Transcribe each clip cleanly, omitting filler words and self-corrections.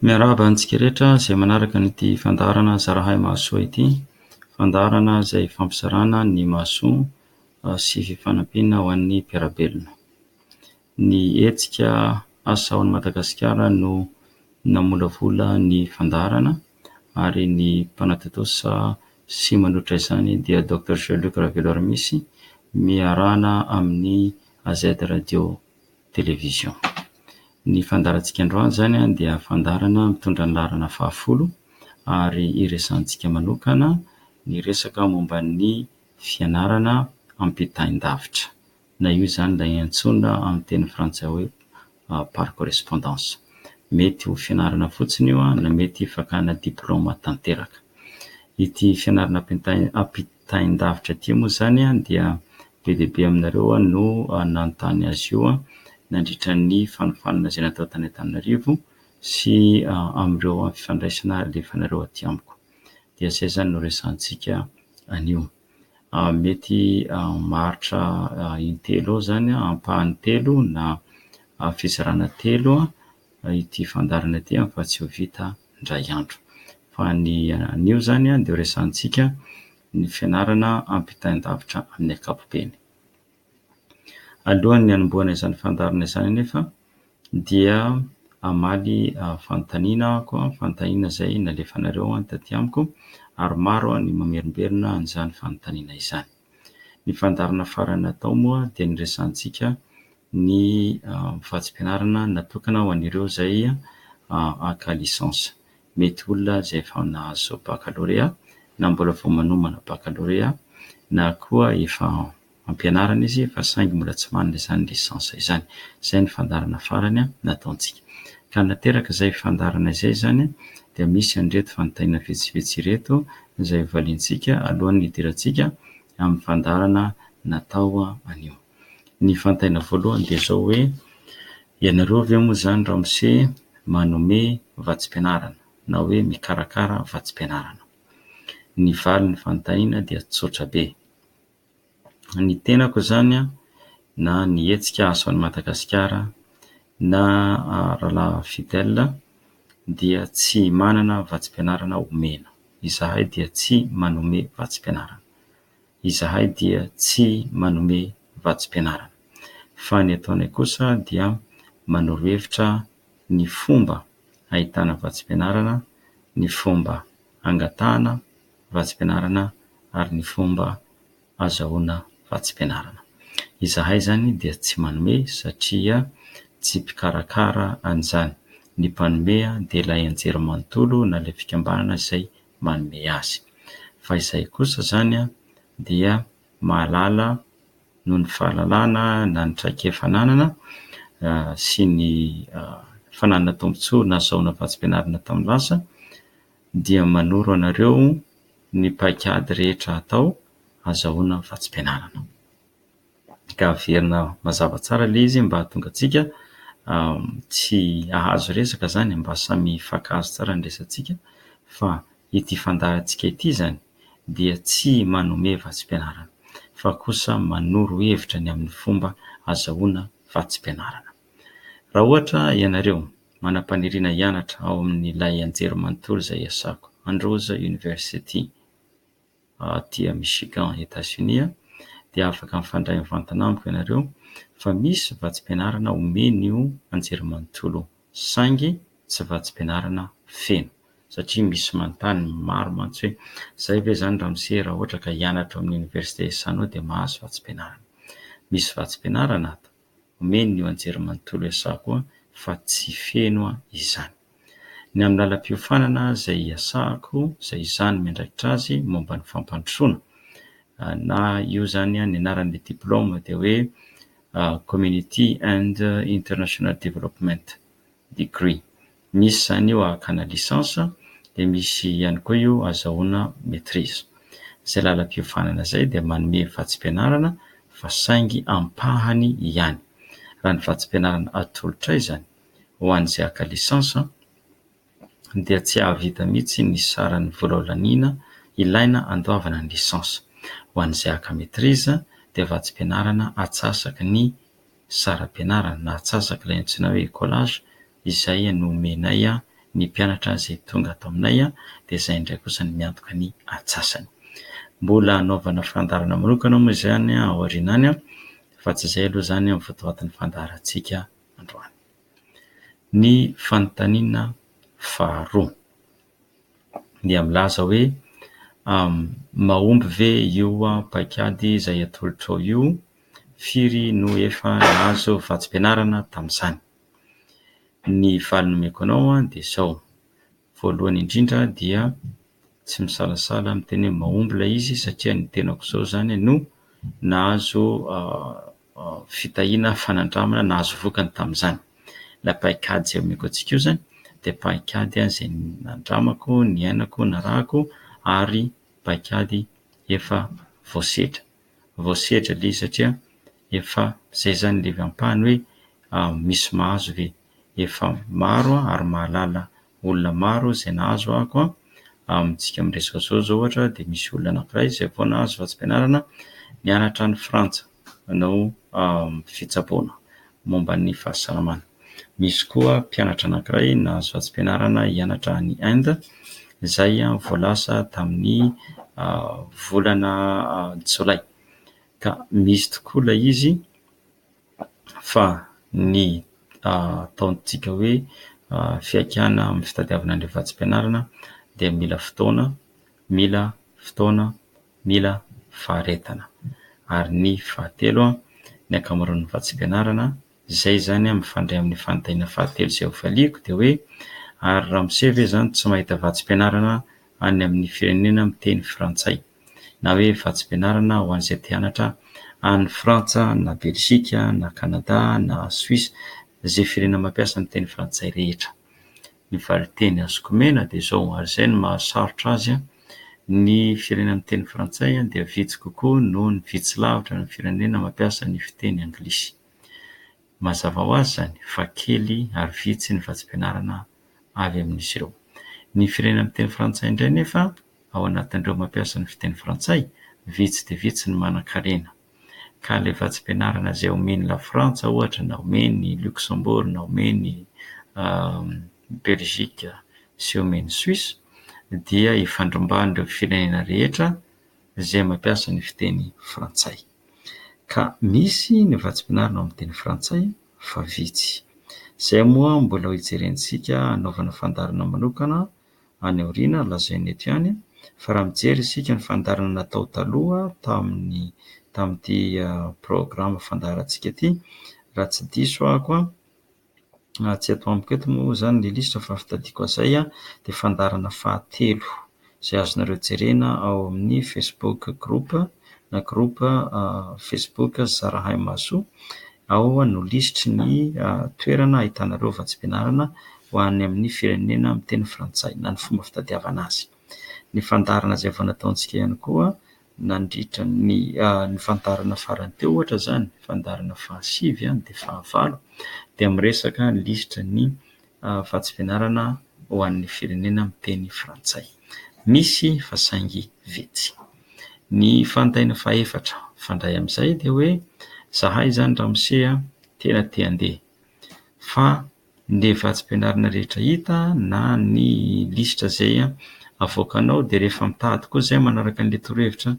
Miarahaba antsika rehetra izay manaraka an'ity fandaharana Zarahay Mahasoa ity, fandaharana izay ifampizarana ny mahasoa sy fifanampiana ho an'ny mpiara-belona. Ny hetsika Asa ho an'i Madagasikara no namolavola ny fandaharana ary ny mpanatontosa sy manolotra izany dia Docteur Jean Luc Raveloarimisy miarahana amin'ny AZ Radio Télévision. Ny fandaharantsika androany izany dia fandaharana mitondra ny laharana fahafolo ary iresahantsika manokana ny resaka momba ny fianarana ampitain-davitra na io izany ilay antsoina amin'ny teny frantsay hoe par correspondance. Mety ho fianarana fotsiny io na mety fakana diplaoma tanteraka. Ity fianarana ampitain-davitra ity moa izany dia be dia be aminareo no nanontany azy io nandritra ny fanofanana izay natao tany Antananarivo sy amin'ireo fifandraisana alefanareo aty amiko. Dia izay izany no resahantsika anio. Mety maharitra intelo eo izany, ampahany telo na fizarana telo ity fandaharana ity fa tsy ho vita indray andro. Fa ny anio izany dia ho resahantsika ny fianarana ampitain-davitra amin'ny ankapobeny. Alohan'ny hanombohana izany fandaharana izany anefa dia hamaly fanontaniana aho, fanontaniana izay nalefanareo taty amiko ary maro ny mamerimberina an'izany fanontaniana izany. Ny fandaharana farany natao moa dia niresahantsika ny vatsim-pianarana natokana ho an'ireo izay haka licence. Mety olona izay efa nahazo bakalorea na mbola vao manomana bakalorea na koa efa ampianarana izy fa saingy mbola tsy manana izany licence izany. Izay ny fandaharana farany nataontsika. Ka nateraka izay fandaharana izay izany dia misy an'ireto fanontaniana vitsivitsy ireto izay valiantsika alohan'ny hidirantsika amin'ny fandaharana natao anio. Ny fanontaniana voalohany dia izao hoe ianareo ve moa izany ramose manome vatsim-pianarana na hoe mikarakara vatsim-pianarana? Ny valin'ny fanontaniana dia tsotra be. Ny tenako izany na ny hetsika Asa ho an'i Madagasikara na Rahalahy Fidèle dia tsy manana vatsim-pianarana omena. Izahay dia tsy manome vatsim-pianarana. Izahay dia tsy manome vatsim-pianarana. Fa ny ataonay kosa dia manoro hevitra ny fomba ahitana vatsim-pianarana, ny fomba angatahana vatsim-pianarana ary ny fomba azahoana vatsim-pianarana. Izahay izany dia tsy manome satria tsy mpikarakara an'izany. Ny mpanome dia ilay anjerimanontolo na ilay fikambanana izay manome azy. Fa izahay kosa izany dia mahalala noho ny fahalalana na ny traikefa ananana sy ny fananana tombontsoa nahazahoana vatsim-pianarana tamin'ny lasa dia manoro anareo ny paikady rehetra atao azahoana vatsim-pianarana. Ka averina mazava tsara ilay izy mba hahatonga antsika tsy hahazo resaka izany, mba samy hifankahazo tsara ny resatsika fa ity fandaharantsika ity izany dia tsy manome vatsim-pianarana fa kosa manoro hevitra ny amin'ny fomba azahoana vatsim-pianarana. Raha ohatra ianareo manam-paniriana hianatra ao amin'ilay anjerimanontolo izay iasako, Andrews University aty Michigan, Etazonia, dia afaka mifandray mivantana amiko ianareo fa misy vatsim-pianarana omen'io anjerimanontolo io, saingy tsy vatsim-pianarana feno satria misy manontany maro mantsy hoe zay ve izany ramose raha ohatra ka hianatra ao amin'ny oniversite iasanao dia mahazo vatsim-pianarana. Misy vatsim-pianarana ato. Omeny io anjerimanontolo iasako io fa tsy feno izany. Ny amin'ny lalam-piofanana izay iasako, izay izaho no miandraikitra azy momba ny fampandrosoana, na io izany ny anaran'ilay diplaoma dia hoe Community and International Development. degree. Misy izany io hakana licence dia misy ihany koa io azahoana maitrise. Izay lalam-piofanana izay dia manome vatsim-pianarana fa saingy ampahany ihany. Raha ny vatsim-pianarana atolotray izany ho an'izay haka licence dia tsy hahavita mihitsy ny saran'ny vola ho laniana ilaina andoavana ny licence. Ho an'izay haka maitrise dia vatsim-pianarana atsasaky ny saram-pianarana na atsasak'ilay antsoina hoe écolage izay no omenay ny mpianatra izay tonga ato aminay dia izahay indray kosa no miantoka ny antsasany. Mbola hanaovana fandaharana manokana moa izany aoriana any fa tsy izay aloha izany ny votoatin'ny fandaharantsika androany. Ny fanontaniana faharoa dia milaza hoe mahomby ve io paikady izay atolotrao io? Firy no efa nahazo vatsim-pianarana tamin'izany? Ny valiny omeko anao dia izao, voalohany indrindra dia tsy misalasala miteny hoe mahomby ilay izy satria ny tenako izao izany no nahazo fitahiana fanandramana nahazo vokany tamin'izany. Ilay paikady izay omeko antsika io izany dia paikady izay nandramako, niainako, narahako ary paikady efa voasedra. Voasedra ilay izy satria efa izay izany ilay ampahany hoe misy mahazo ve? Efa maro ary mahalala olona maro izay nahazo aho an, amintsika miresaka izao izao ohatra dia misy olona anankiray izay vao nahazo vatsim-pianarana nianatra any Frantsa nanao fitsaboana momba ny fahasalamana. Misy koa mpianatra anankiray nahazo vatsim-pianarana hianatra any Inde izay vao lasa tamin'ny volana jolay. Ka misy tokoa ilay izy fa ny ataontsika hoe fihaikana amin'ny fitadiavana an'ilay vatsim-pianarana dia mila fotoana, mila fotoana, mila faharetana. Ary ny fahatelo, ny ankamaroan'ny vatsim-pianarana, izay izany mifandray amin'ny fanontaniana fahatelo izay hovaliako dia hoe ary ramose ve izany tsy mahita vatsim-pianarana any amin'ny firenena miteny frantsay? na hoe vatsim-pianarana ho an'izay te hianatra any Frantsa na Belzika na Kanada na Suisse, izay firenena mampiasa ny teny frantsay rehetra. Ny valinteny azoko omena dia izao, ary izay no mahasarotra azy, ny firenena miteny frantsay dia vitsy kokoa noho ny vitsy lavitra ny firenena mampiasa ny fiteny anglisy. Mazava ho azy izany fa kely ary vitsy ny vatsim-pianarana avy amin'izy ireo. Ny firenena miteny frantsay indray anefa ao anatin'ireo mampiasa ny fiteny frantsay, vitsy dia vitsy ny manankarena. Ka ilay vatsim-pianarana izay omen'i Lafrantsa ohatra na omen'i Luxembourg na omen'i Belgique sy omen'i Suisse dia ifandrombahan'ireo firenena rehetra izay mampiasa ny fiteny frantsay. Ka misy ny vatsim-pianarana ao amin'ny teny frantsay fa vitsy. Izay moa mbola ho jerentsika hanaovana fandaharana manokana any aoriana, lazaina eto ihany fa raha mijery isika ny fandaharana natao taloha tamin'ny tamin'ity programa fandaharantsika ity, raha tsy diso aho an, tsy ato amiko eto moa izany ilay lisitra fa fitadiako an'izay an, dia fandaharana fahatelo izay azonareo jerena ao amin'ny Facebook group na groupe Facebook Zarahay Mahasoa, ao no lisitry ny toerana ahitanareo vatsim-pianarana ho any amin'ny firenena miteny frantsay na ny fomba fitadiavana azy. Ny fandaharana izay vao nataontsika ihany koa nandritra ny ny fandaharana farany teo ohatra izany, fandaharana fahasivy dia fahavalo dia miresaka ny lisitry ny vatsim-pianarana ho an'ny firenena miteny frantsay. Misy fa saingy vitsy. Ny fanontaniana fahefatra mifandray amin'izay dia hoe zahay izany ramose a, tena te handeha fa ny vatsim-pianarana rehetra hita na ny lisitra izay avoakanao dia rehefa mitady koa izay manaraka an'ilay torohevitra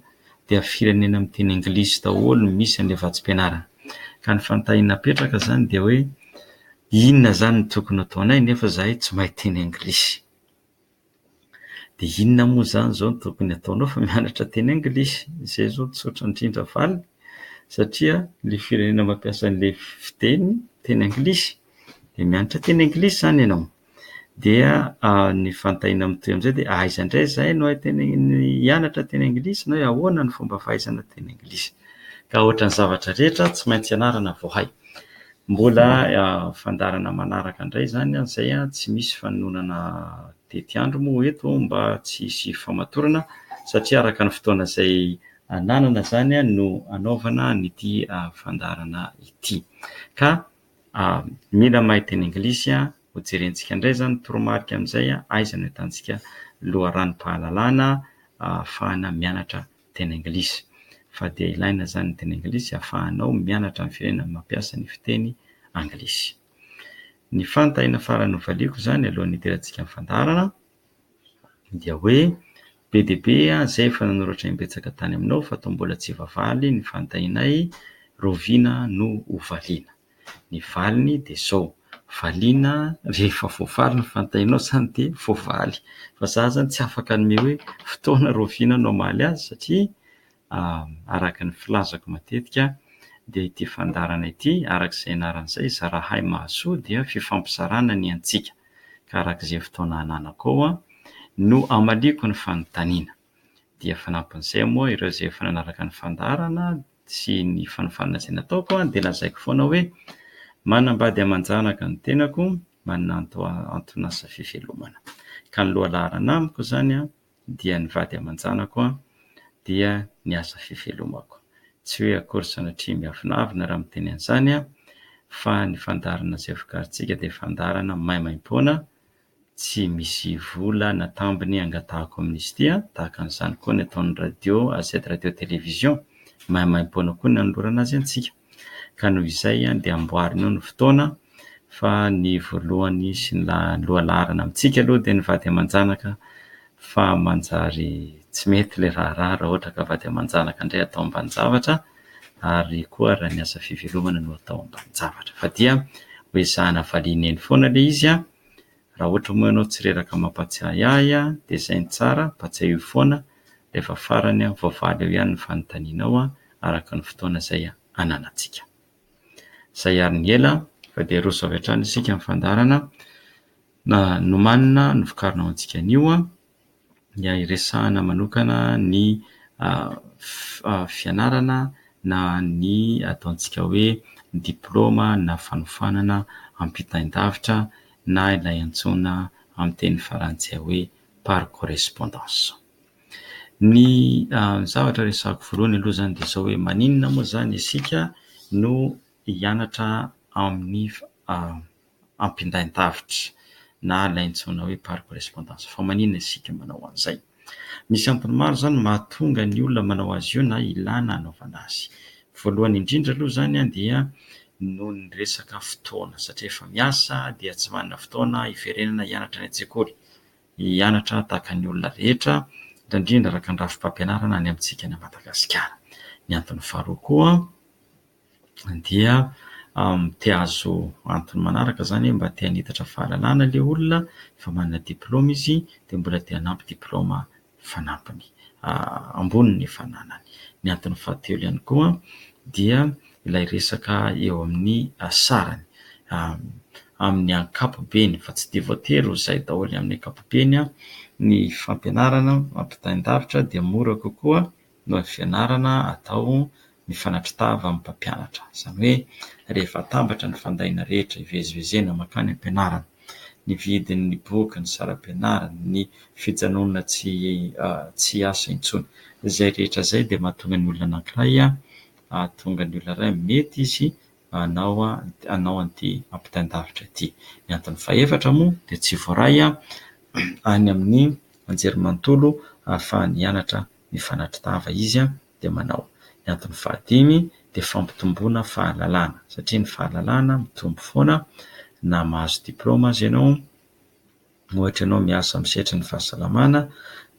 dia firenena miteny anglisy daholo no misy an'ilay vatsim-pianarana. Ka ny fanontaniana apetraka izany dia hoe inona izany no tokony hataonay nefa izahay tsy mahay teny anglisy? Dia inona moa izany izao no tokony hataonao fa mianatra teny anglisy? Izay izao no tsotra indrindra valiny satria ilay firenena mampiasa an'ilay fiteny teny anglisy dia mianatra teny anglisy izany ianao. Dia ny fanontaniana mitohy amin'izay dia aiza indray izahay no hahay teny hianatra teny anglisy na hoe ahoana ny fomba fahaizana teny anglisy? Ka ohatran'ny zavatra rehetra tsy maintsy ianarana vao hay. Mbola fandaharana manaraka indray izany izay tsy misy fanononana tetiandro moa eto mba tsy hisy famatorana satria araka ny fotoana izay ananana izany no anaovana an'ity fandaharana ity. Ka mila mahay teny anglisy, hojerentsika indray izany toromarika amin'izay aiza no ahitantsika loharanom-pahalalana ahafahana mianatra teny anglisy. Fa dia ilaina izany ny teny anglisy ahafahanao mianatra ny firenena mampiasa ny fiteny anglisy. Ny fanontaniana farany hovaliako izany alohan'ny hidirantsika amin'ny fandaharana dia hoe be dia be izay efa nanoratra imbetsaka tany aminao fa toa mbola tsy voavaly ny fanontanianay, rahoviana no hovaliana? Ny valiny dia izao, valiana rehefa voavaly ny fanontanianao izany dia voavaly. Fa za zany tsy afaka hanome hoe fotoana rahoviana no hamaly azy satria araka ny filazako matetika dia ity fandaharana ity araka izay anarany izay zarahay mahasoa dia fifampizarana ny antsika ka araka izay fotoana ananako ao no hamaliako ny fanontaniana. Dia fanampin'izay moa ireo izay efa nanaraka ny fandaharana sy ny fanofanana izay nataoko dia lazaiko foana hoe manambady aman-janaka ny tenako, manana anton'asa fivelomana. Ka ny lohalaharana amiko izany dia ny vady aman-janako dia ny asa fivelomako. Tsy hoe akory sanatria miavonavona raha miteny an'izany aho fa ny fandaharana izay vokarintsika dia fandaharana maimaimpoana Tsy misy vola na tambiny angatahako amin'izy ity an, tahaka an'izany koa ny ataon'ny radio AZ Radio Télévision, maimaimpoana koa ny nanolorana azy antsika. Ka noho izay dia amboarina eo ny fotoana fa ny voalohany sy ny lohalaharana amintsika aloha dia ny vady aman-janaka fa manjary tsy mety ilay raharaha raha ohatra ka vady aman-janaka indray atao ambanin-javatra ary koa raha ny asa fivelomana no atao ambanin-javatra. Fa dia ho ezahana valiana eny foana ilay izy an! Raha ohatra moa ianao tsy reraka mampatsiahy ahy dia izay no tsara, ampatsiahio foana rehefa farany voavaly eo ihany ny fanontanianao araka ny fotoana izay ananantsika. Izay ary ny ela fa dia roso avy hatrany isika amin'ny fandaharana nomanina novokarina ho antsika anio. dia hiresahana manokana ny fianarana na ny ataontsika hoe diplaoma na fanofanana ampitain-davitra na ilay antsoina amin'ny teny frantsay hoe par correspondance. Ny zavatra resahako voalohany aloha izany dia izao hoe maninona moa izany isika no hianatra amin'ny ampindain-davitra na ilay antsoina hoe par correspondance. Fa maninona isika manao an'izay? Misy antony maro izany mahatonga ny olona manao azy io na ilana hanaovana azy. Voalohany indrindra aloha izany dia noho ny resaka fotoana satria efa miasa dia tsy manana fotoana hiverenana hianatra any an-tsekoly, hianatra tahaka ny olona rehetra, indrindra indrindra araka ny rafi-pampianarana any amintsika any Madagasikara. Ny antony faharoa koa dia te hahazo antony manaraka izany hoe mba te hanitatra fahalalana ilay olona, efa manana diplaoma izy dia mbola te hanampy diplaoma fanampiny ambony ny efa ananany. Ny antony fahatelo ihany koa dia ilay resaka eo amin'ny sarany amin'ny ankapobeny fa tsy dia voatery ho izay daholo amin'ny ankapobeny ny fampianarana ampitain-davitra dia mora kokoa noho ny fianarana atao mifanatri-tava amin'ny mpampianatra. Izany hoe rehefa atambatra ny fandahiana rehetra hivezivezena mankany am-pianarana, ny vidin'ny boky, ny saram-pianarana, ny fijanonana tsy tsy hiasa intsony. Izay rehetra izay dia mahatonga ny olona anankiray, hahatonga ny olona iray mety izy hanao hanao an'ity ampitain-davitra ity. Ny antony fahefatra moa dia tsy voaray any amin'ny anjerimanontolo ahafahany hianatra mifanatri-tava izy dia manao. Ny antony fahadimy dia fampitomboana fahalalana satria ny fahalalana mitombo foana na mahazo diplaoma aza ianao, ohatra ianao miasa amin'ny sehatry ny fahasalamana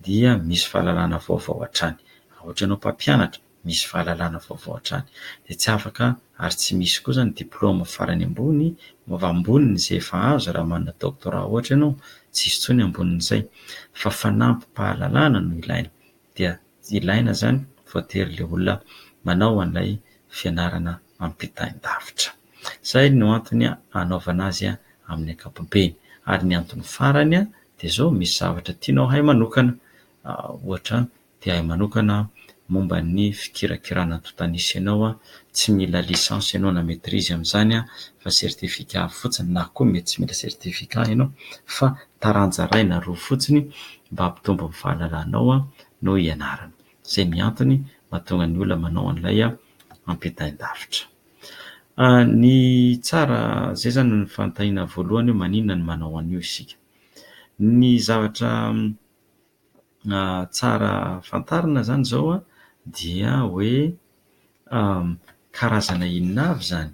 dia misy fahalalana vaovao hatrany. Raha ohatra ianao mpampianatra misy fahalalana vaovao hatrany dia tsy afaka ary tsy misy koa izany diplaoma farany ambony ambonin'izay efa azo raha manana doctorat ohatra ianao, tsisy intsony ambonin'izay fa fanampim-pahalalana no ilaina dia ilaina izany voatery ilay olona manao an'ilay fianarana ampitain-davitra. Izay no antony hanaovana azy amin'ny ankapobeny ary ny antony farany dia izao misy zavatra tianao hay manokana ohatra te hahay manokana momba ny fikirakirana antontan'isa ianao, tsy mila licence ianao na maitrise amin'izany fa certificat fotsiny na koa mety tsy mila certificat ianao fa taranja iray na roa fotsiny mba hampitombo ny fahalalanao no ianarana. Izay ny antony mahatonga ny olona manao an'ilay ampitain-davitra. Ny tsara, izay izany no fanontaniana voalohany hoe maninona no manao an'io isika. Ny zavatra tsara fantarina izany izao dia hoe karazana inona avy izany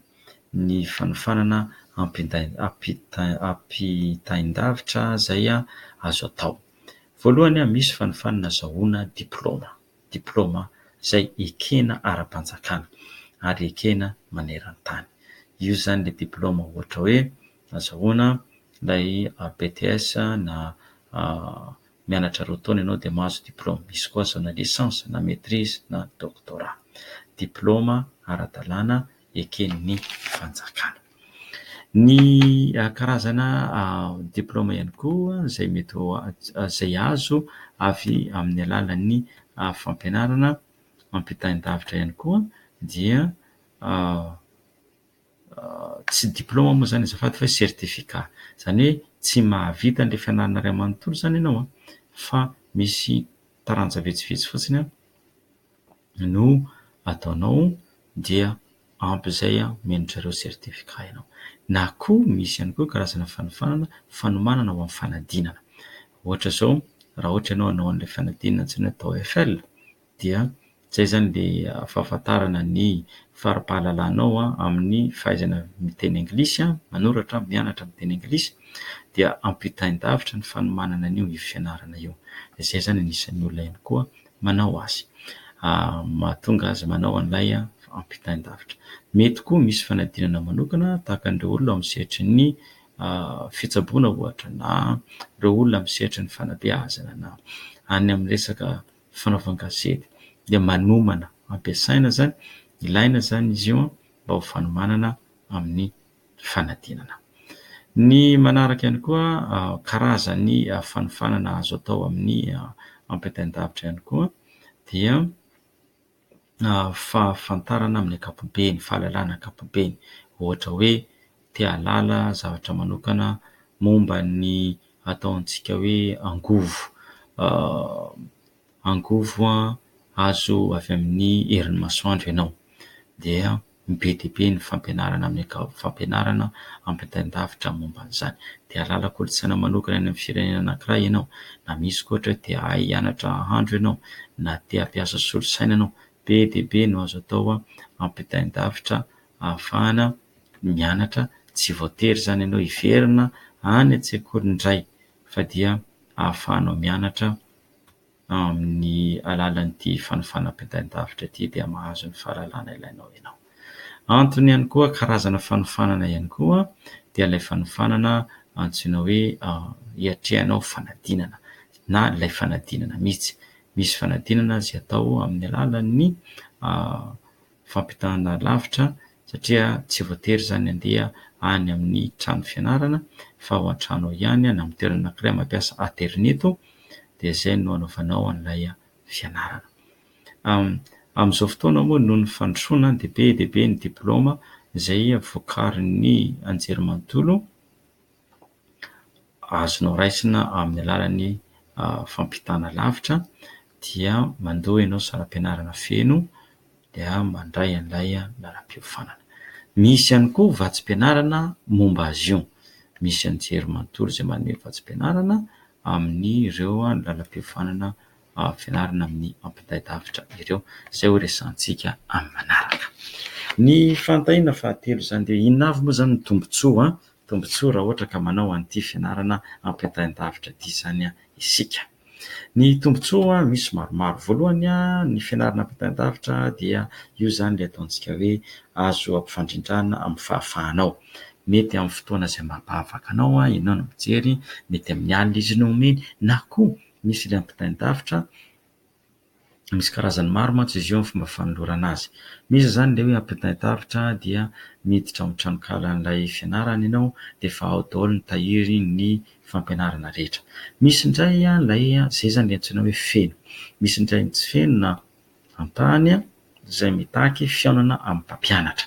ny fanofanana ampitain-davitra izay azo atao. Voalohany, misy fanofanana azahoana diplaoma, diplaoma izay ekena ara-panjakana ary ekena maneran-tany. Io izany ilay diplaoma ohatra hoe azahoana ilay BTS na mianatra roa taona ianao dia mahazo diplaoma. Misy koa azahoana licence na maitrise na doctorat. Diplaoma ara-dalàna eken'ny fanjakana. Ny karazana diplaoma ihany koa izay mety ho izay azo avy amin'ny alalan'ny fampianarana ampitain-davitra ihany koa dia tsy diplaoma moa izany azafady fa certificat. Izany hoe tsy mahavita an'ilay fianarana iray manontolo izany ianao an, fa misy taranja vitsivitsy fotsiny an no ataonao dia ampy izay omen-dry zareo certificat ianao. Na koa misy ihany koa karazana fanofanana fanomanana ho amin'ny fanadinana. Ohatra izao raha ohatra ianao hanao an'ilay fanadinana antsoina hoe TOEFL dia izay izany ilay fahafantarana ny fari-pahalalanao amin'ny fahaizana miteny anglisy, manoratra, mianatra miteny anglisy dia ampitain-davitra ny fanomanana an'io io fianarana io. Izay izany anisan'ny olona ihany koa manao azy. Mahatonga azy manao an'ilay ampitain-davitra. Mety koa misy fanadinana manokana tahaka an'ireo olona ao amin'ny sehatry ny fitsaboana ohatra na ireo olona amin'ny sehatry ny fanabeazana na any amin'ny resaka fanaovan-gazety dia manomana, ampiasaina izany, ilaina izany izy io mba ho fanomanana amin'ny fanadinana. Ny manaraka ihany koa karazan'ny fanofanana azo atao amin'ny ampitain-davitra ihany koa dia fahafantarana amin'ny ankapobeny, fahalalana ankapobeny. Ohatra hoe te hahalala zavatra manokana momba ny ataontsika hoe angovo, angovo azo avy amin'ny herin'ny masoandro ianao dia be dia be ny fampianarana amin'ny fampianarana ampitain-davitra momba an'izany. Te hahalala kolontsaina manokana any amin'ny firenena anankiray ianao, na misy koa ohatra hoe te hahay hianatra hahandro ianao, na te hampiasa solosaina ianao, be dia be no azo atao ampitain-davitra ahafahana mianatra, tsy voatery izany ianao hiverina any an-tsekoly indray fa dia ahafahanao mianatra amin'ny alalan'ity fanofanam-pitain-davitra ity dia mahazo ny fahalalana ilainao ianao. Antony ihany koa, karazana fanofanana ihany koa dia ilay fanofanana antsoina hoe hiatrehanao fanadinana na ilay fanadinana mihitsy. Misy fanadinana izay atao amin'ny alalan'ny fampitahana lavitra satria tsy voatery izany handeha any amin'ny trano fianarana fa ao an-trano ao ihany na amin'ny toerana anankiray mampiasa aterineto dia izay no anaovanao an'ilay fianarana. Amin'izao fotoana moa noho ny fandrosoana dia be dia be ny diplaoma izay vokarin'ny anjerimanontolo. Azonao raisina amin'ny alalan'ny fampitana lavitra dia mandoa ianao saram-pianarana feno dia mandray an'ilay lalam-piofanana. Misy ihany koa vatsim-pianarana momba azy io. Misy anjerimanontolo izay manome vatsim-pianarana amin'ireo lalam-piofanana fianarana amin'ny ampitahi-davitra ireo, izay ho resahantsika amin'ny manaraka. Ny fanontaniana fahatelo izany dia inona avy moa izany ny tombontsoa Tombontsoa raha ohatra ka manao an'ity fianarana ampiantain-davitra ity izany isika. Ny tombontsoa misy maromaro. Voalohany, ny fianarana ampiantain-davitra dia io izany ilay ataontsika hoe azo ampifandrindrana amin'ny fahafahanao. Mety amin'ny fotoana izay mampahafaka anao ianao no mijery, mety amin'ny alina izy no omeny na koa misy ilay ampitain-davitra. Misy karazany maro mantsy izy io amin'ny fomba fanolorana azy. Misy izany ilay hoe ampitain-davitra dia miditra ao amin'ny tranonkalan'ilay fianarana ianao dia efa ao daholo ny tahiry ny fampianarana rehetra. Misy indray ilay, izay izany ilay antsoina hoe feno. Misy indray ny tsy feno na ampahany izay mitaky fihaonana amin'ny mpampianatra.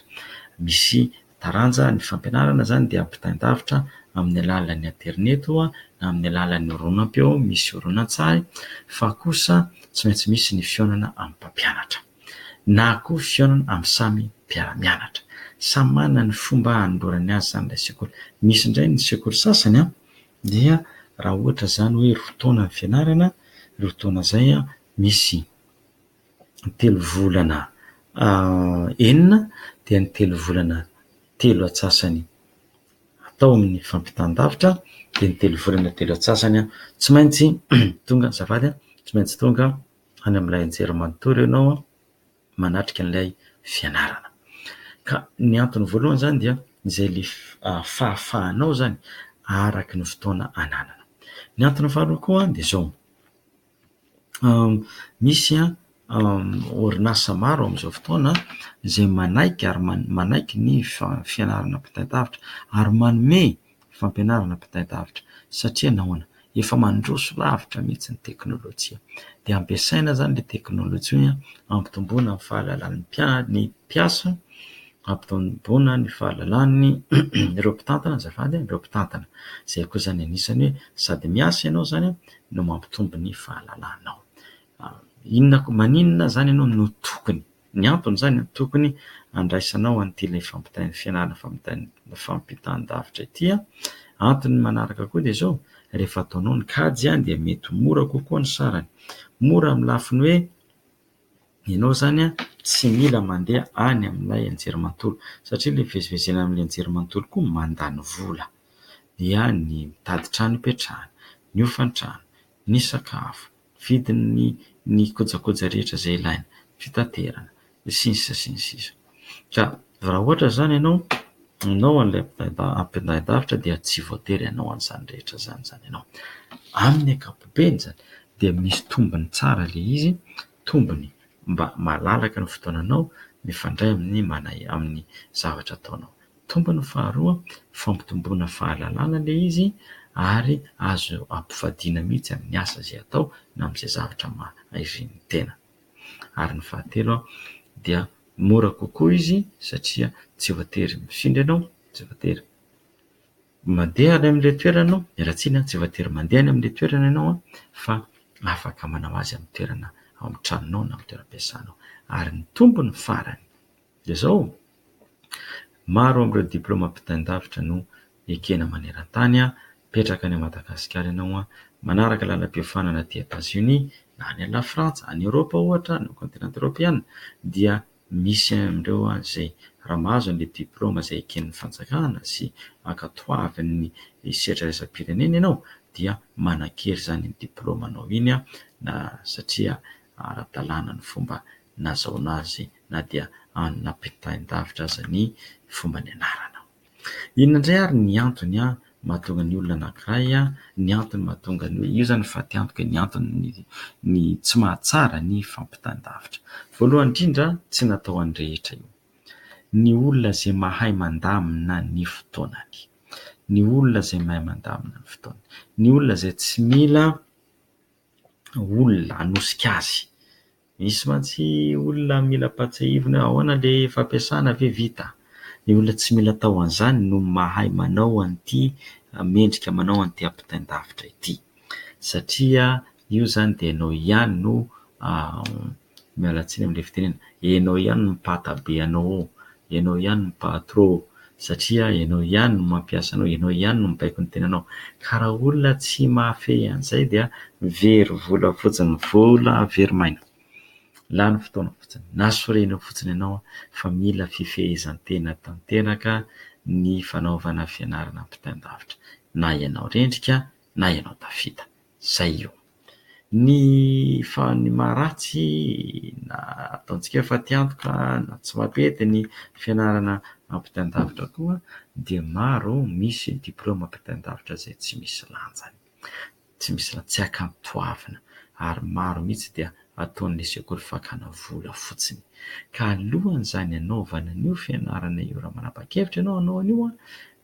Misy taranja ny fampianarana izany dia ampitain-davitra amin'ny alalan'ny aterineto na amin'ny alalan'ny horonam-peo misy horonantsary fa kosa tsy maintsy misy ny fihaonana amin'ny mpampianatra na koa fihaonana amin'ny samy mpiara-mianatra. Samy manana ny fomba hanolorany azy izany ilay sekoly. Misy indray ny sekoly sasany dia raha ohatra izany hoe roa taona ny fianarana, roa taona izay misy telo volana enina dia ny telo volana telo antsasany. atao amin'ny fampitan-davitra dia ny telo volana telo antsasany tsy maintsy tonga, azafady, tsy maintsy tonga any amin'ilay anjerimanontolo ianao manatrika an'ilay fianarana. Ka ny antony voalohany izany dia izay ilay fahafahanao izany araka ny fotoana ananana. Ny antony faharoa koa dia izao, misy orinasa maro amin'izao fotoana izay manaiky ary manaiky ny fianarana ampitain-davitra ary manome fampianarana ampitain-davitra satria nahoana? Efa mandroso lavitra mihitsy ny teknolojia dia ampiasaina izany ilay teknolojia hampitomboana ny fahalalan'ny ny mpiasa, hampitomboana ny fahalalan'ny ireo mpitantana azafady, ireo mpitantana. Izay koa izany anisany hoe sady miasa ianao izany no mampitombo ny fahalalanao. Inona koa, maninona izany ianao no tokony, ny antony izany an, tokony handraisanao an'ity ilay fampitaina, fianarana fampitaina, fampitan-davitra ity an. Antony manaraka koa dia izao, rehefa ataonao ny kajy an dia mety ho mora kokoa ny sarany. Mora amin'ny lafiny hoe ianao izany an tsy mila mandeha any amin'ilay anjerimanontolo satria ilay fivezivezena amin'ilay anjerimanontolo koa mandany vola. Dia ny mitady trano hipetrahana, ny hofan-trano, ny sakafo, vidin'ny ny kojakoja rehetra izay ilaina, fitaterana, sy ny sisa sy ny sisa. Ka raha ohatra izany ianao manao an'ilay ampitain-davitra dia tsy voatery hanao an'izany rehetra izany izany ianao. Amin'ny ankapobeny izany dia misy tombony tsara ilay izy, tombony mba malalaka ny fotoananao mifandray amin'ny amin'ny zavatra ataonao. Tombony faharoa, fampitomboana fahalalana ilay izy ary azo ampivadiana mihitsy amin'ny asa izay atao na amin'izay zavatra maha-irin'ny tena. Ary ny fahatelo dia mora kokoa izy satria tsy voatery mifindra ianao, tsy voatery mandeha any amin'ilay toerana ianao, miala tsiny an, tsy voatery mandeha any amin'ilay toerana ianao fa afaka manao azy amin'ny toerana ao amin'ny tranonao na amin'ny toeram-piasanao. Ary ny tombony farany dia izao, maro amin'ireo diplaoma ampitain-davitra no ekena maneran-tany, mipetraka any Madagasikara ianao, manaraka lalam-piofanana aty Etats-Unis na any Lafrantsa, any Eoropa ohatra, na kontinanta eoropeana dia misy amin'ireo izay raha mahazo an'ilay diplaoma izay eken'ny fanjakana sy ankatoavin'ny sehatra iraisam-pirenena ianao dia manan-kery izany iny diplaomanao iny na satria ara-dalàna ny fomba nazahoana azy na dia nampitain-davitra aza ny fomba nianarana. Inona indray ary ny antony mahatonga ny olona anankiray, ny antony mahatonga ny hoe io izany fatiantoka e, ny antony ny tsy mahatsara ny fampitain-davitra. Voalohany indrindra tsy natao ho an'ny rehetra io. Ny olona izay mahay mandamina ny fotoanany, ny olona izay mahay mandamina ny fotoanany, ny olona izay tsy mila olona hanosika azy. Misy mantsy olona mila ampahatsiahivina hoe ahoana le fampiasana ve vita? Ny olona tsy mila atao an'izany no mahay manao an'ity mendrika manao an'ity ampitain-davitra ity. Satria io izany dia ianao ihany no miala tsiny amin'ilay fitenenana, ianao ihany no mipata be anao ao, ianao ihany no patron satria ianao ihany no mampiasa anao, ianao ihany no mibaiko ny tenanao. Ka raha olona tsy mahafehy an'izay dia very vola fotsiny, vola very maina, lany fotoana fotsiny, na sorena fotsiny ianao fa mila fifehezan-tena tanteraka ny fanaovana fianarana ampitain-davitra, na ianao rendrika na ianao tafita. Zay io. Ny fa ny maharatsy na ataontsika hoe fatiantoka na tsy mampety ny fianarana ampitain-davitra koa dia maro misy diplaoma ampitain-davitra izay tsy misy lanjany, tsy misy lanjany, tsy ankatoavina ary maro mihitsy dia ataon'ilay sekoly fakana vola fotsiny. Ka alohan'izany hanaovana an'io fianarana io raha manapa-kevitra ianao hanao an'io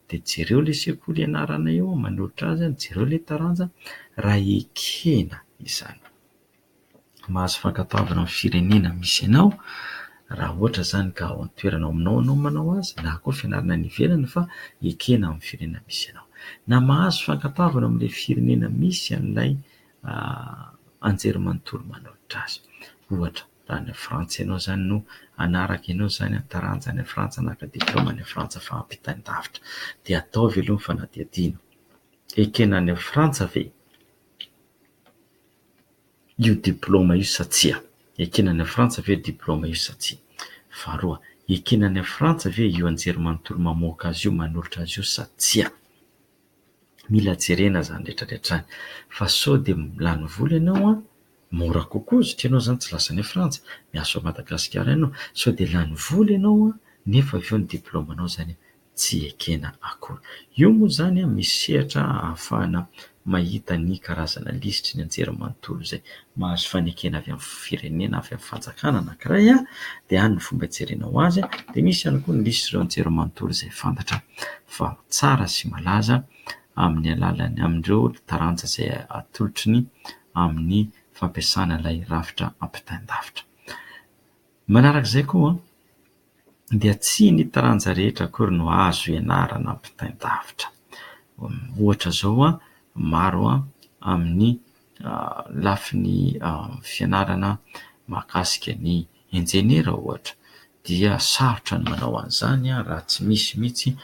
dia jereo ilay sekoly ianarana eo, manolotra azy, jereo ilay taranja, raha ekena izany. Mahazo fankatoavana amin'ny firenena misy anao, raha ohatra izany ka ao an-toerana ao aminao ianao manao azy, na koa fianarana any ivelany fa ekena amin'ny firenena misy anao. Na mahazo fankatoavana amin'ilay firenena misy an'ilay anjerimanontolo manolotra azy. Ohatra, raha any Frantsa ianao izany no hanaraka ianao izany an, taranja any Frantsa naka diplaoma any Frantsa fa ampitain-davitra. Dia ataovy aloha ny fanadihadiana. Ekena any Frantsa ve io diplaoma io sa tsia? Ekena any Frantsa ve io diplaoma io sa tsia? Faharoa, ekena any Frantsa ve io anjerimanontolo mamoaka azy io, manolotra azy io sa tsia? Mila jerena izany rehetra rehetra izany fa sao dia lany vola ianao an, mora kokoa satria ianao izany tsy lasa any Frantsa, miasa ao Madagasikara ihany ianao, sao dia lany vola ianao an, nefa avy eo ny diplaomanao izany tsy ekena akory. Io moa izany an, misy sehatra ahafahana mahita ny karazana lisitry ny anjerimanontolo izay mahazo fanekena avy amin'ny firenena, avy amin'ny fanjakana anankiray an, dia any ny fomba hijerenao azy an, dia misy ihany koa ny lisitr'ireo anjerimanontolo izay fantatra fa tsara sy malaza amin'ny alalan'ny amin'ireo taranja izay atolotry ny amin'ny fampiasana ilay rafitra ampitain-davitra. Manarak'izay koa dia tsy ny taranja rehetra akory no azo ianarana ampitain-davitra. Ohatra izao maro amin'ny lafiny fianarana mahakasika ny injeniera ohatra dia sarotra ny manao an'izany raha tsy misy mihitsy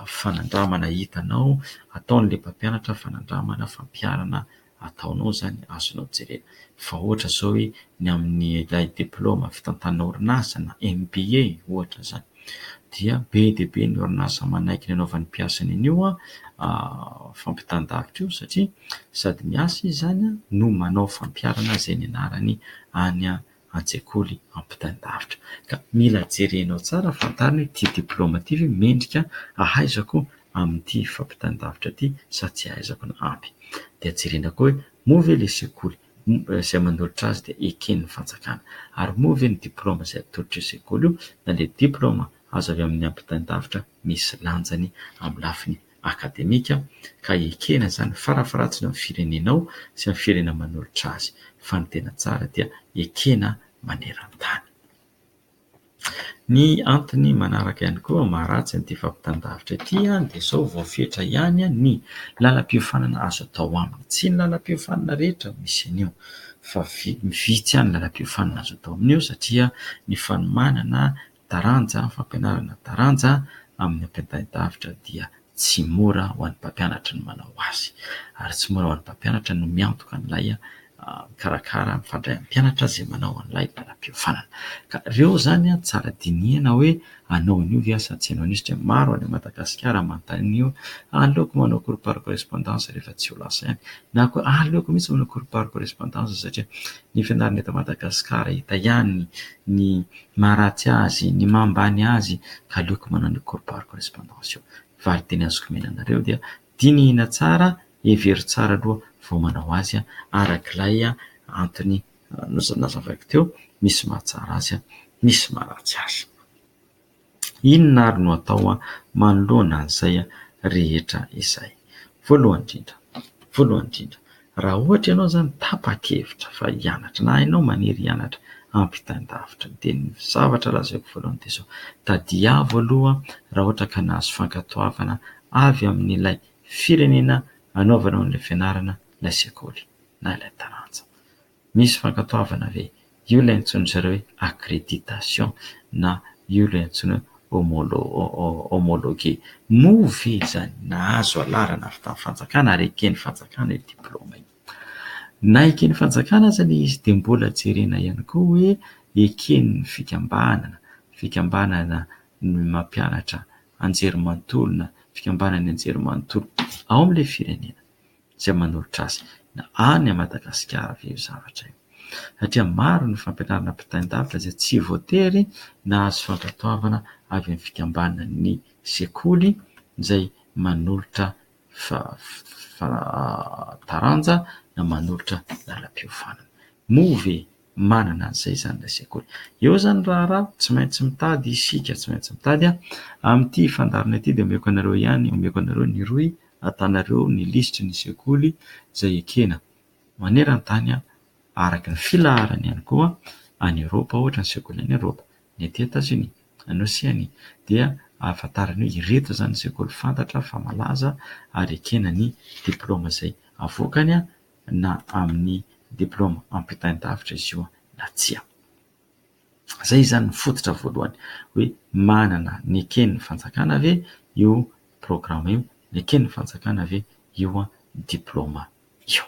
fanandramana hitanao ataon'ilay mpampianatra, fanandramana, fampiharana ataonao izany azonao jerena. Fa ohatra izao hoe ny amin'ilay diplaoma fitantanana orinasa na MBA ohatra izany dia be dia be ny orinasa manaiky ny hanaovan'ny mpiasany an'io fampitan-davitra io satria sady miasa izy izany no manao fampiharana izay nianarany any an-tsekoly ampitain-davitra. Ka mila jerenao tsara, fantarina hoe ity diplaoma ity ve mendrika ahaizako amin'ity fampitain-davitra ity sa tsy ahaizako na ampy. Dia jerena koa hoe moa ve ilay sekoly izay manolotra azy dia eken'ny fanjakana ary moa ve ny diplaoma izay atolotr'io sekoly io na ilay diplaoma azo avy amin'ny ampitain-davitra misy lanjany amin'ny lafiny akademika ka ekena izany farafaharatsiny amin'ny firenenao sy amin'ny firenena manolotra azy fa ny tena tsara dia ekena maneran-tany. Ny antony manaraka ihany koa maharatsy an'ity fampitan-davitra ity dia izao voafetra ihany ny lalam-piofanana azo atao aminy. Tsy ny lalam-piofanana rehetra misy an'io fa vitsy ihany ny lalam-piofanana azo atao amin'io satria ny fanomanana taranja, fampianarana taranja amin'ny ampitan-davitra dia tsy mora ho an'ny mpampianatra ny manao azy ary tsy mora ho an'ny mpampianatra no miantoka an'ilay mikarakara mifandray amin'ny mpianatra izay manao an'ilay lalam-piofanana. Ka ireo izany tsara dinihana hoe hanao an'io ve aho sa tsy hanao an'io satria maro any Madagasikara manontany an'io, aleoko manao cours par correspondance rehefa tsy ho lasa ihany na koa aleoko mihitsy manao cours par correspondance satria ny fianarana eto Madagasikara hita ihany ny maharatsy azy, ny maha ambany azy ka aleoko manao an'io cours par correspondance io. Valinteny azoko omena anareo dia dinihina tsara, hevero tsara aloha vao manao azy arak'ilay antony nazavaiko teo, misy mahatsara azy, misy maharatsy azy. Inona ary no atao manoloana an'izay rehetra izay? Voalohany indrindra, voalohany indrindra, raha ohatra ianao izany tapa-kevitra fa hianatra na ianao maniry hianatra ampitain-davitra dia ny zavatra lazaiko voalohany dia izao, tadiavo aloha raha ohatra ka nahazo fankatoavana avy amin'ilay firenena anaovanao an'ilay fianarana ilay sekoly na ilay taranja. Misy fankatoavana ve? Io ilay antsoin-dry zareo hoe accréditation na io ilay antsoina hoe homologué. Moa ve izany nahazo alalana avy tamin'ny fanjakana ary eken'ny fanjakana io diplaoma io? Na eken'ny fanjakana aza ilay izy dia mbola jerena ihany koa hoe eken'ny fikambanana, fikambanana mampianatra anjerimanontolo na fikambanan'ny anjerimanontolo ao amin'ilay firenena. izay manolotra azy na any Madagasikara ve io zavatra io? Satria maro ny fampianarana ampitain-davitra izay tsy voatery nahazo fankatoavana avy amin'ny fikambanan'ny sekoly izay manolotra taranja na manolotra lalam-piofanana. Moa ve manana an'izay izany ilay sekoly? Eo izany raharaha tsy maintsy mitady isika, tsy maintsy mitady. Amin'ity fandaharana ity dia omeko anareo ihany, omeko anareo ny rohy ahitanareo ny lisitry ny sekoly izay ekena maneran-tany araka ny filaharany ihany koa any Eoropa ohatra ny sekoly any Eoropa, ny aty Etazonia, any Oseania dia ahafantarana hoe ireto izany ny sekoly fantatra fa malaza ary ekena ny diplaoma izay avoakany na amin'ny diplaoma ampitain-davitra izy io na tsia. Izay izany ny fototra voalohany hoe manana ny eken'ny fanjakana ve io programa io, ny eken'ny fanjakana ve io diplaoma io.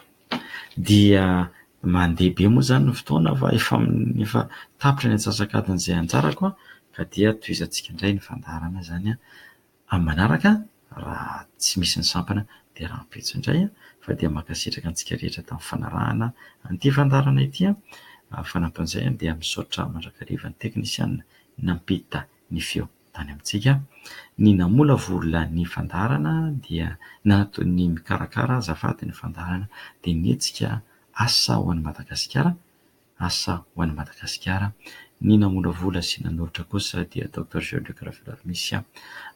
Dia mandeha be moa izany ny fotoana fa efa efa tapitra ny antsasak'adiny izay anjarako ka dia tohizantsika indray ny fandaharana izany amin'ny manaraka raha tsy misy ny sampana. Dia rahampitso indray fa dia mankasitraka antsika rehetra tamin'ny fanarahana an'ity fandaharana ity. Fanampin'izay dia misaotra mandrakariva ny teknisiana nampita ny feo tany amintsika. Ny namolavola ny fandaharana dia na ny mikarakara azafady ny fandaharana dia ny hetsika Asa ho an'i Madagasikara, Asa ho an'i Madagasikara. Ny namolavola sy nanolotra kosa dia Docteur Jean Luc Raveloarimisy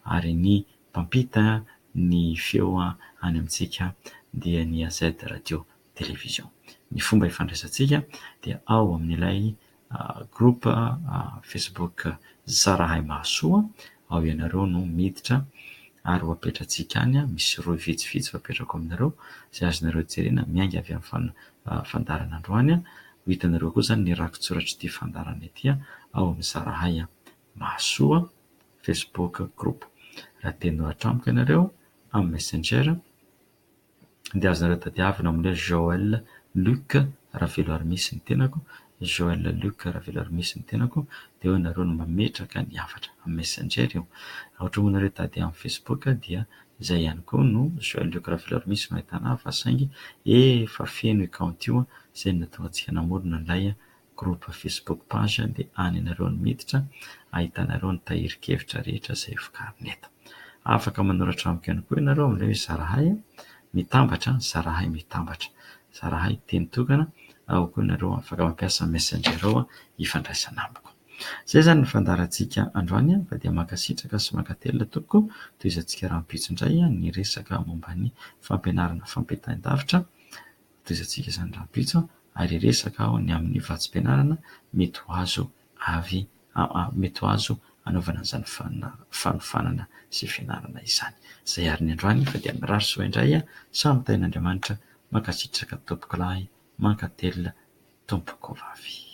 ary ny mpampita ny feo any amintsika dia ny AZ Radio Télévision. Ny fomba ifandraisantsika dia ao amin'ilay groupe Facebook Zarahay Mahasoa, ao ianareo no miditra ary ho apetratsika any, misy rohy vitsivitsy ho apetrako aminareo izay azonareo jerena miainga avy amin'ny fandaharana androany, ho hitanareo koa izany ny rakitsoratr'ity fandaharana ity ao amin'ny Zarahay Mahasoa Facebook groupe. Raha te hanoratra amiko ianareo amin'ny Messenger dia azonareo tadiavina ao amin'ilay Joël Luc Raveloarimisy ny tenako, Joël Luc Raveloarimisy ny tenako, dia eo ianareo no mametraka ny hafatra amin'ny Messenger io. Raha ohatra moa ianareo hitady amin'ny Facebook dia izay ihany koa no Joël Luc Raveloarimisy no ahitana ahy fa saingy efa feno io kaonty io, izay no nahatonga antsika namorona an'ilay groupe Facebook page dia any ianareo no miditra ahitanareo ny tahirin-kevitra rehetra izay vokarina eto. Afaka manoratra amiko ihany koa ianareo amin'ilay hoe zarahay mitambatra, zarahay mitambatra, zarahay teny tokana, ao koa ianareo afaka mampiasa messenger ao hifandraisana amiko. Izay izany ny fandaharantsika androany fa dia mankasitraka sy mankatelina tompoko, tohizantsika rahampitso indray ny resaka momba ny fampianarana fampitain-davitra. Tohizantsika izany rahampitso ary hiresaka aho ny amin'ny vatsim-pianarana mety ho azo avy mety ho azo hanaovana an'izany fanofanana sy fianarana izany. Izay ary ny androany fa dia mirary soa indray samy tahin'Andriamanitra, mankasitraka tompokolahy, mankatelina tompokovavy.